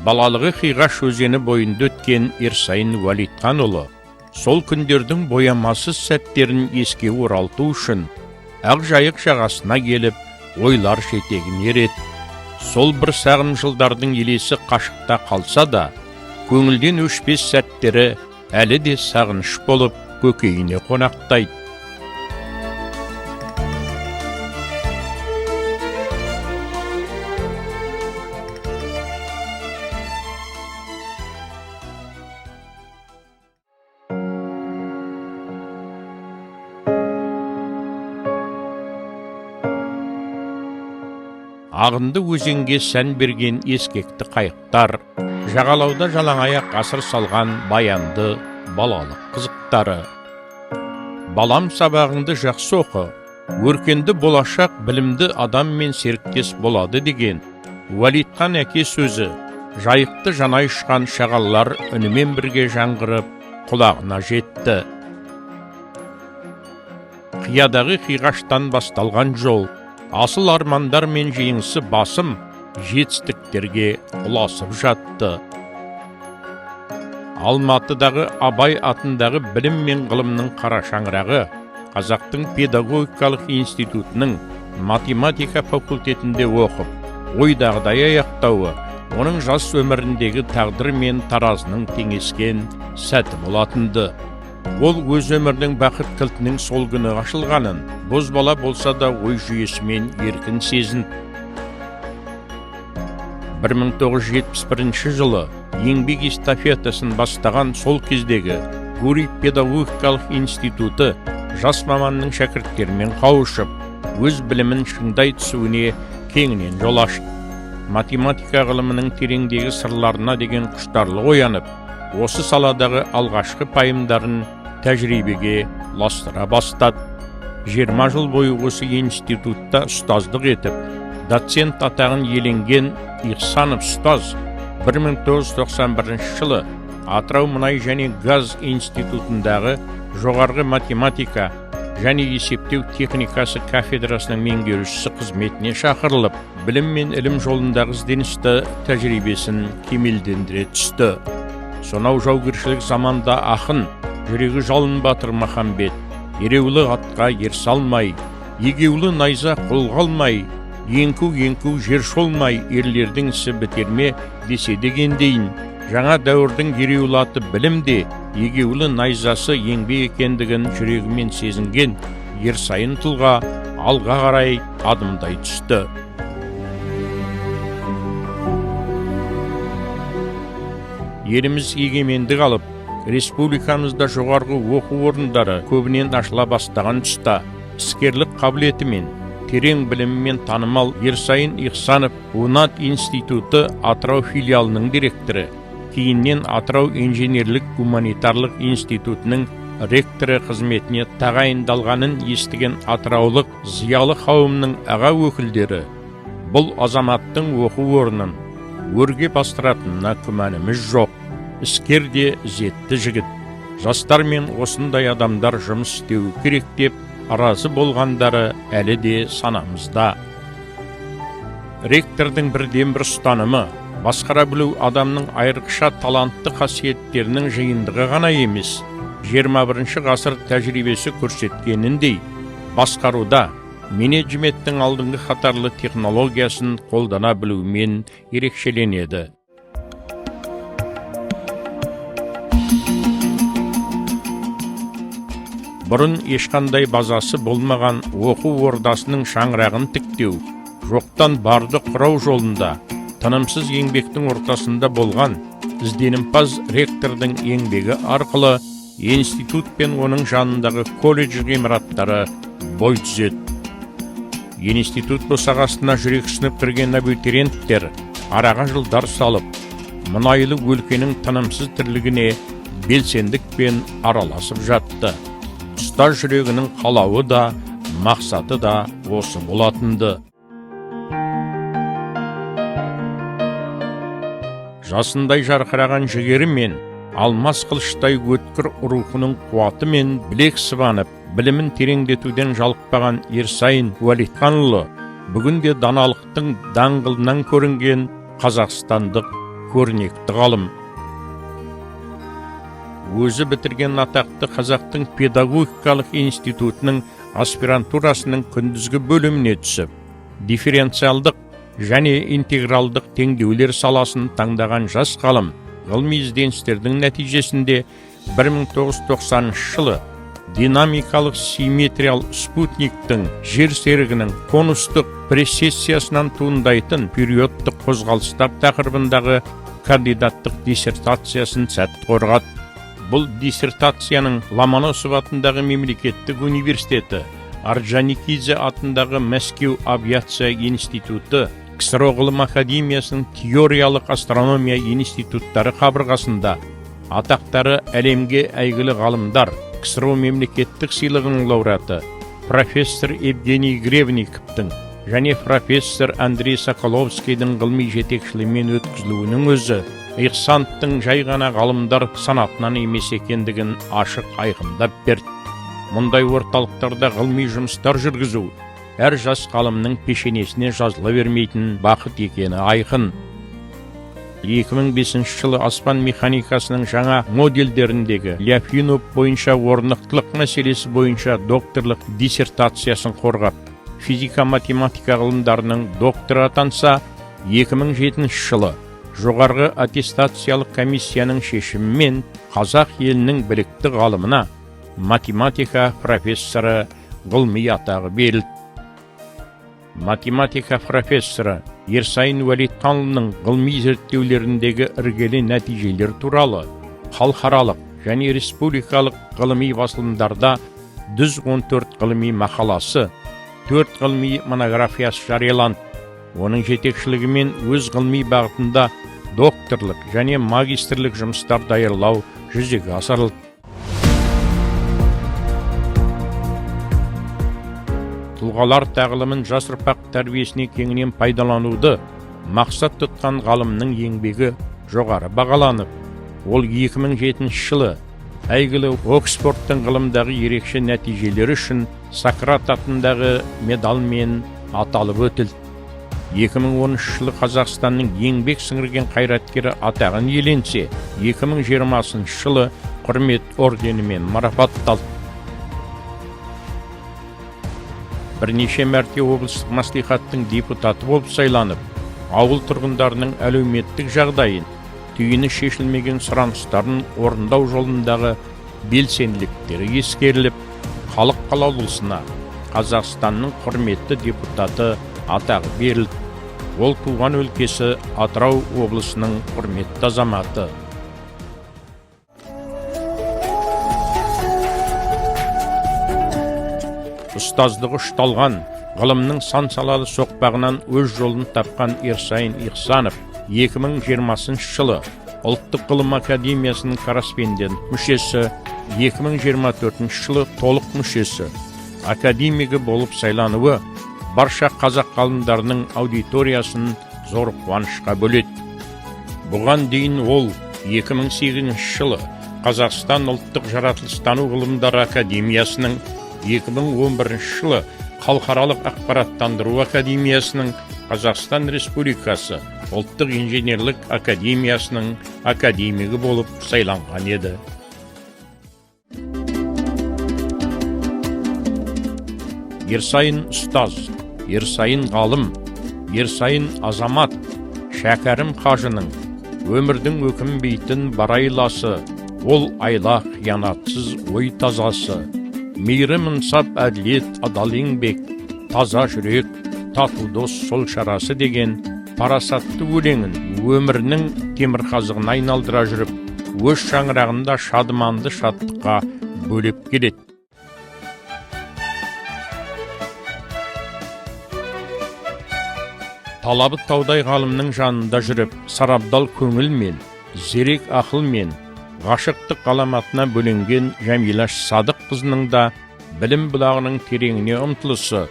Балалығы Қиғаш өзені бойында өткен Ерсайын Уәлитханұлы сол күндердің боямасыз сәттерін еске оралту үшін Ақжайық жағасына келіп, ойлар жетегін ереді. Сол бір сағым жылдардың елесі қашықта қалса да, көңілден өшпес сәттері әлі де сағыныш болып көкейіне қонақтайды. Ағынды өзенге сән берген ескекті қайықтар, жағалауда жалаңаяқ асыр салған баянды балалық қызықтары. Балам, сабағыңды жақсы оқы, өркенді болашақ білімді адаммен серіктес болады деген Уәлитхан әке сөзі жайықты жанай ұшқан шағалалар үнімен бірге жаңғырып құлағына жетті. Қиядағы Қиғаштан басталған жол асыл армандар мен жеңісі басым жетістіктерге ұласып жатты. Алматыдағы Абай атындағы білім мен ғылымның қара шаңырағы Қазақтың педагогикалық институтының математика факультетінде оқып, ойдағыдай аяқтауы оның жас өміріндегі тағдыр мен таразының теңескен сәті болатынды. Ол өз өмірінің бақыт кілтінің сол күні ашылғанын бозбала болса да ой жүйесімен еркін сезінді. 1971 жылы еңбек эстафетасын бастаған сол кездегі Гурьев педагогикалық институты жас маманның шәкірттерімен қауышып, өз білімін шыңдай түсуіне кеңінен жол ашты. Математика ғылымының тереңдегі сырларына деген құштарлық оянып, осы саладағы алғашқы пайымдарын тәжірибеге ұластыра бастады. 20 жыл бойы осы институтта ұстаздық етіп, доцент атағын иеленген Ихсанов ұстаз 1991 жылы Атырау мұнай және газ институтындағы жоғарғы математика және есептеу техникасы кафедрасының меңгерушісі қызметіне шақырылып, білім мен ілім жолындағы ізденісті тәжірибесін кемелдендіре түсті. Сонау жаугершілік заманда ақын, жүрегі жалын батыр Махамбет, ереулі атқа ер салмай, егеулі найза қолға алмай, еңку-еңку жер шолмай, ерлердің ісі бітерме десе дегендейін, жаңа дәуірдің ереулі аты білім де, егеулі найзасы еңбек екендігін жүрегімен сезінген Ерсайын тұлға алға қарай адымдай түсті. Еліміз егемендік алып, республикамызда жоғарғы оқу орындары көбінен ашыла бастаған тұста іскерлік қабілетімен, терең білімімен танымал Ерсайын Ихсанов УНАТ институты Атырау филиалының директоры, кейіннен Атырау инженерлік гуманитарлық институтының ректоры қызметіне тағайындалғанын естіген атыраулық зиялы қауымның аға өкілдері бұл азаматтың оқу орнын өрге бастыратынына күмәніміз жоқ. Іскер де ізетті жігіт. Жастармен осындай адамдар жұмыс істеуі керек деп разы болғандары әлі де санамызда. Ректордың бірден-бір ұстанымы басқара білу адамның айрықша талантты қасиеттерінің жиынтығы ғана емес, 21 ғасыр тәжірибесі көрсеткеніндей, басқаруда менеджменттің алдыңғы қатарлы технологиясын қолдана білумен ерекшеленеді. Бұрын ешқандай базасы болмаған оқу ордасының шаңырағын тіктеу, жоқтан барды құрау жолында тынымсыз еңбектің ортасында болған ізденімпаз ректордың еңбегі арқылы институт пен оның жанындағы колледж ғимараттары бой түзеді. Институт босағасына жүрексініп кірген абитуриенттер араға жылдар салып, мұнайлы өлкенің тынымсыз тірлігіне белсендікпен араласып жатты. Ұстаз жүрегінің қалауы да, мақсаты да осы болатынды. Жасындай жарқыраған жігері мен алмас қылыштай өткір рухының қуатымен білек сыбанып, білімін тереңдетуден жалықпаған Ерсайын Уәлитханұлы бүгінде даналықтың даңғылынан көрінген қазақстандық көрнекті ғалым. Өзі бітірген атақты Қазақтың педагогикалық институтының аспирантурасының күндізгі бөліміне түсіп, дифференциалдық және интегралдық теңдеулер саласын таңдаған жас ғалым ғылыми ізденістердің нәтижесінде 1990 жылы динамикалық симметриялы спутниктің жер серігінің конустық прецессиясынан туындайтын периодтық қозғалыстар тақырыбындағы кандидаттық диссертациясын сәтті қорғады. Бұл диссертацияның Ломоносов атындағы мемлекеттік университеті, Орджоникидзе атындағы Мәскеу авиация институты, КСРО ғылым академиясының теориялық астрономия институттары қабырғасында атақтары әлемге әйгілі ғалымдар, КСРО мемлекеттік сыйлығының лауреаты профессор Евгений Гребенниковтың және профессор Андрей Соколовскийдің ғылыми жетекшілігімен өткізілуінің өзі Ихсановтың жай ғана ғалымдар санатынан емес екендігін ашық айқындап берді. Мұндай орталықтарда ғылыми жұмыстар жүргізу әр жас ғалымның пешенесіне жазыла бермейтін бақыт екені айқын. 2005 жылы аспан механикасының жаңа модельдеріндегі Ляфьюнов бойынша орнықтылық мәселесі бойынша докторлық диссертациясын қорғап, физика-математика ғылымдарының докторы атанса, 2007 жылы жоғарғы аттестациялық комиссияның шешімімен қазақ елінің білікті ғалымына математика профессоры ғылыми атағы берілді. Математика профессоры Ерсайын Уәлитханұлының ғылыми зерттеулеріндегі іргелі нәтижелер туралы халықаралық және республикалық ғылыми басылымдарда 114 ғылыми мақаласы, 4 ғылыми монографиясы жарияланды. Оның жетекшілігімен өз ғылыми бағытында докторлық және магистрлік жұмыстар даярлау жүзеге асырылды. Тұлғалар тағылымын жас ұрпақ тәрбиесіне кеңінен пайдалануды мақсат тұтқан ғалымның еңбегі жоғары бағаланып, ол 2007 жылы әйгілі Оксфордтың ғылымдағы ерекше нәтижелері үшін Сократ атындағы медалмен аталып өтілді. 2013 жылы Қазақстанның еңбек сіңірген қайраткері атағын иеленсе, 2020 жылы құрмет орденімен марапатталды. Бірнеше мәрте облыстық мәслихаттың депутаты болып сайланып, ауыл тұрғындарының әлеуметтік жағдайын, түйіні шешілмеген сұраныстарын орындау жолындағы белсенділіктері ескеріліп, халық қалаулысына Қазақстанның құрметті депутаты атағы берілді. Ол туған өлкесі Атырау облысының құрметті азаматы. Ұстаздығы ұшталған, ғылымның сан салалы соқпағынан өз жолын тапқан Ерсайын Ихсанов 2020 жылы Ұлттық ғылым академиясының корреспондент мүшесі, 2024 жылы толық мүшесі, академигі болып сайлануы барша қазақ ғалымдарының аудиториясын зор қуанышқа бөледі. Бұған дейін ол 2008 жылы Қазақстан ұлттық жаратылыстану ғылымдары академиясының, 2011 жылы Халықаралық ақпараттандыру академиясының, Қазақстан Республикасы ұлттық инженерлік академиясының академигі болып сайланған еді. Ерсайын ұстаз, Ерсайын ғалым, Ерсайын азамат, Шәкәрім қажының өмірдің өкінбейтін бар айласы, ол айла қиянатсыз ой тазасы, мейірім, ынсап, әділет, адал еңбек, таза жүрек, тату дос сол шарасы деген парасатты өлеңін өмірінің темірқазығына айналдыра жүріп, өз шаңырағында шадыманды шаттыққа бөлеп келеді. Талабы таудай ғалымның жанында жүріп, сарабдал көңілмен, зерек ақылмен, ғашықтық ғаламатына бөленген Жәмила Садық қызының да білім бұлағының тереңіне ұмтылысы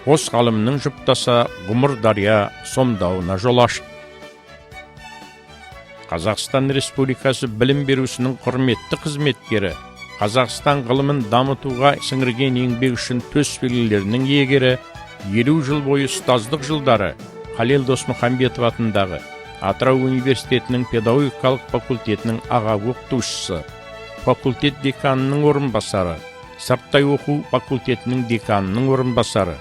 қос ғалымның жұптаса ғұмыр дария сомдауына жол ашты. Қазақстан Республикасы білім берушінің құрметті қызметкері, Қазақстан ғылымын дамытуға сіңірген еңбек үшін төс белгілерінің иегері, 50 жыл бойы ұстаздық жылдары Халел Досмұхамбетов атындағы, Атырау университетінің педагогикалық факультетінің аға оқытушысы, факультет деканының орынбасары, сырттай оқу факультетінің деканының орынбасары,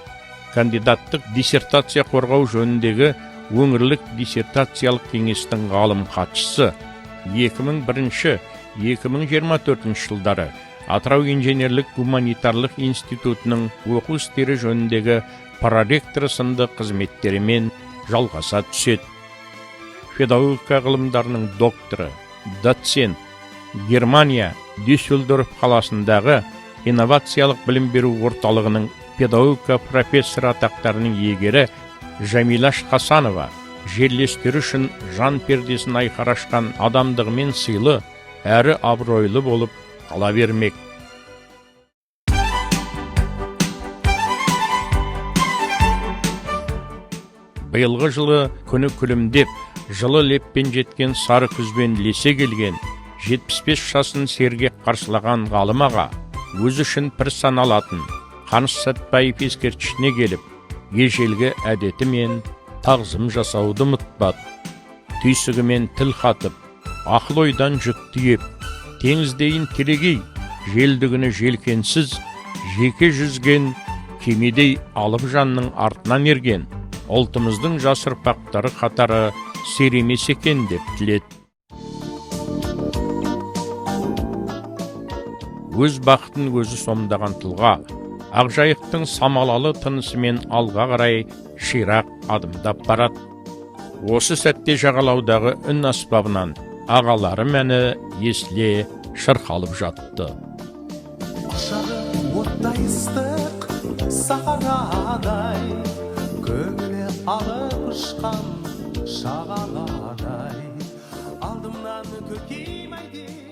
кандидаттық диссертация қорғау жөніндегі өңірлік диссертациялық кеңестің ғалым хатшысы, 2001-2024 жылдары Атырау инженерлік гуманитарлық институтының оқу істері жөніндегі проректоры сынды қызметтерімен жалғаса түседі. Педагогика ғылымдарының докторы, доцент, Германия Дюссельдорф қаласындағы инновациялық білім беру орталығының педагогика профессоры атақтарының иегері Жәмилаш Хасанова жерлестері үшін жан пердесін айқара ашқан адамдығымен сыйлы әрі абыройлы болып қала бермек. Биылғы жылы күні күлімдеп, жылы леппен жеткен сары күзбен лесе келген 75 жасын сергек қарсылаған ғалым аға өзі үшін пір саналатын Қаныш Сәтбаев ескерткішіне келіп, ежелгі әдетімен тағзым жасауды ұмытпады. Түйсігімен тіл қатып, ақыл ойдан жүк түйеп, теңіздейін телегей, желді күні желкенсіз, жеке жүзген кемедей алып жанның артынан ерген ұлтымыздың жас ұрпақтары қатары серемес екен деп тіледі. Өз бақытын өзі сомдаған тұлға, Ақжайықтың самалалы тынысымен алға қарай ширақ адымдап барады. Осы сәтте жағалаудағы үн аспабынан ағаларым әні есіле шырқалып жатты. Құшағы оттай ыстық сахарадай, көңілі алып ұшқан шағаладай, алдымнан көкейім ай.